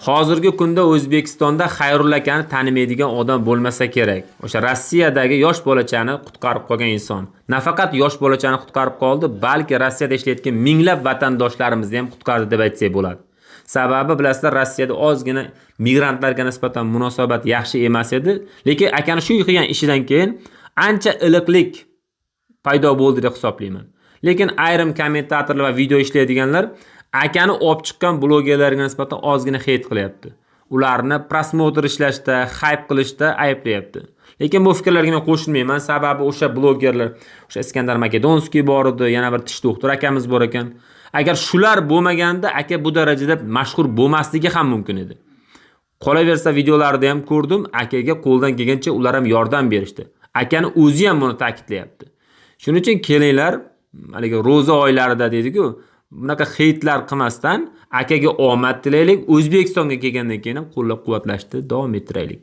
Hozirgi kunda O'zbekistonda Xayrulla akani tanimaydigan odam bo'lmasa kerak. O'sha Rossiyadagi yosh bolachani qutqarib qolgan inson. Nafaqat yosh bolachani qutqarib qoldi, balki Rossiyada ishlayotgan minglab vatandoshlarimizni ham qutqardi deb aytsak bo'ladi. Sababi bilasizlar, Rossiyada ozgina migrantlarga nisbatan munosabat yaxshi emas edi, lekin akani shu qilgan ishidan keyin ancha iliqlik paydo bo'ldi deb hisoblayman. Lekin ayrim kommentatorlar va video ishlaydiganlar akani olib chiqqan blogerlarga nisbatan ozgina хейт qilyapti. Ularni просмотр ishlashda, хайп qilishda ayblayapti. Lekin bu fikrlarga men qo'shilmayman, sababi o'sha blogerlar, o'sha Iskandar Makedonskiy bor edi, yana bir tish doktor akamiz bor ekan. Agar shular bo'lmaganda aka bu darajada mashhur bo'lmasligi ham mumkin edi. Qolaversa, videolarda ham ko'rdim, akaga qo'ldan kelgancha ular ham yordam berishdi. Akani o'zi ham buni ta'kidlayapti. Shuning uchun kelinglar, haligi ro'za oylarida deydi-ku, bunaqa хейт lar qilmasdan akaga omad tilaylik, O'zbekistonga kelgandan keyin ham qo'llab-quvvatlashni davom ettiraylik.